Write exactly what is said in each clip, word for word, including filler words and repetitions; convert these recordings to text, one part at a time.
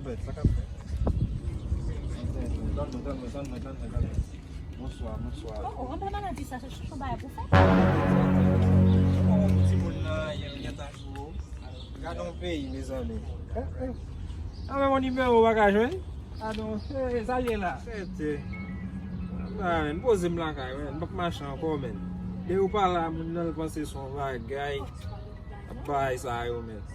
Sa k ap fèt? Tann mwen, tann mwen, tann mwen, tann mwen, tann mwen. Bonswa, bonswa. Oh, oh, anba maladi sa, se chouchou bagay pou fè. Kòman yon timoun nan, yon gentan jou. Gade yon peyi, mezanmi. Eh, eh. Ah, men yon nimewo w pa ka jwenn? Ah, non, eh, sa l ye la? Sète. Ah, men, poze m lakay, men. M p ap mache ankò, men. Depi w pale a moun nan, l panse se yon bagay. Bagay sa yo, men.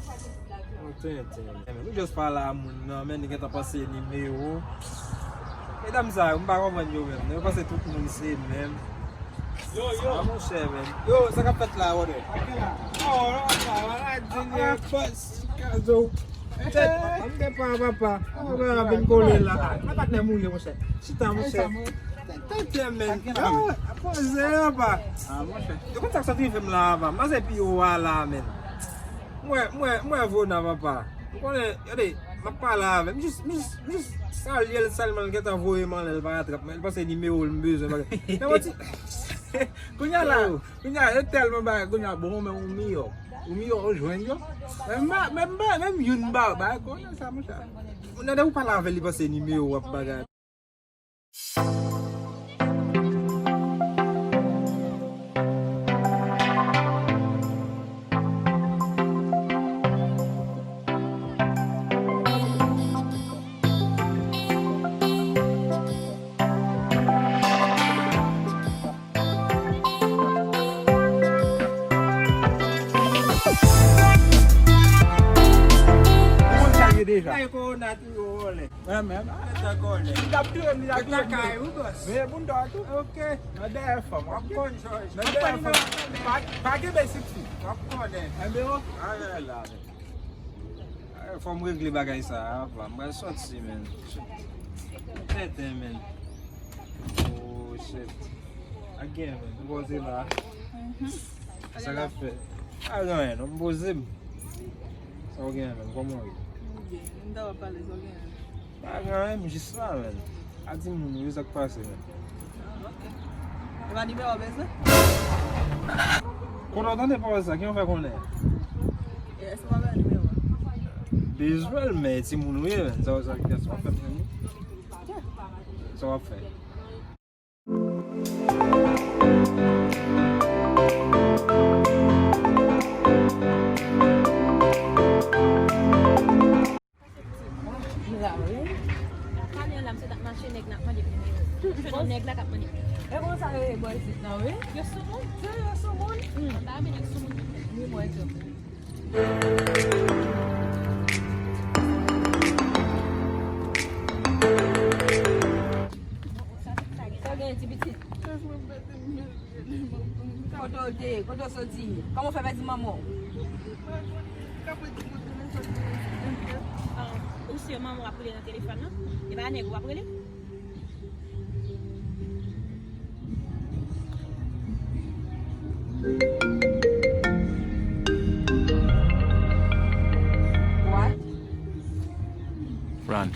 Yon tenten, men. Ou just pale a moun nan, men, li gentan panse nimewo. Medam sa yo, m pa konprann yo, men. Yo panse tout moun se menm. Yo, yo. Ah, monchè, men. Yo, sa k ap fèt la, brother? Oh, non, sa, maladi, ah, bòs, kazo. Tèt, m te pa, papa. Ah, vin kole la. Mwen patnè mouye, monchè. Chita, monchè. Tenten, men. Ah, poze, papa. Ah, monchè. Yo konn sa k sot rive m la, papa. M panse pi wo a la, men. Mwen, mwen, mwen Vona, papa. Ou konnen, gade, m ap pale avè l. M jis, m jis, m jis salye l sèlman, l gentan voye m anlè, l pa atrap mwen. L panse nimewo l m bezwen, bagay. Men yon ti kounye a la, yo. Kounye a, yo tèlman bagay, kounye a, bon, men ou miyò. Ou miyò, ou jwenn yo. Men m pa, men m pa, menm youn m pa, bagay, konnen sa, monchè. Moun nan, depi w pale avè l, li panse nimewo w ap bagay. Ou konn sa l ye deja. Ay, kòwona toujou wòlè. Wè, men, ah, li t ap touye m, li t ap touye m. Men, moun dò tou. Ok. Nan dèyè fanm, ok? Nan dèyè fanm. Pa, pa kenbe sipsi. W ap konnen. Enben, ok. Fò m regle bagay sa a, papa. M pral sòti, men. Tenten, men. Oh, shit. Ak gen, men. M poze la. Sa k ap fèt? Pa gen anyen, non, m poze m. Sa w gen, men? Kòman w ye? M byen. M ta w ap pale, sa w gen? Pa gen anyen, m jis la, men. A di moun yo, sa k pase, men? Ah, ok. E pa nimewo w bezwen? Kote w tande pawòl sa? Ki w fè konnen? E èske w pa bay nimewo a? Bezwen l, men timoun w ye, men. Sa, sa, sa w ap fè, men? Sa w ap fè? Talè a la, misye t ap mache, nèg la ap mande pou nimewo. Toujou nan nèg la k ap mande pou nimewo. E konsa yo ye bò isit la, wi. Yo sou moun. Se yo sou moun. Hmm. M pa renmen nèg sou moun. Ni mwen tou. Sa gen ti pitit? Kote w te ye? Kote w soti ye? Kòman w fè pèdi manman w? Ah, ou si manman w ap rele nan telefòn nan? E pa nèg ou ap rele? What? Run.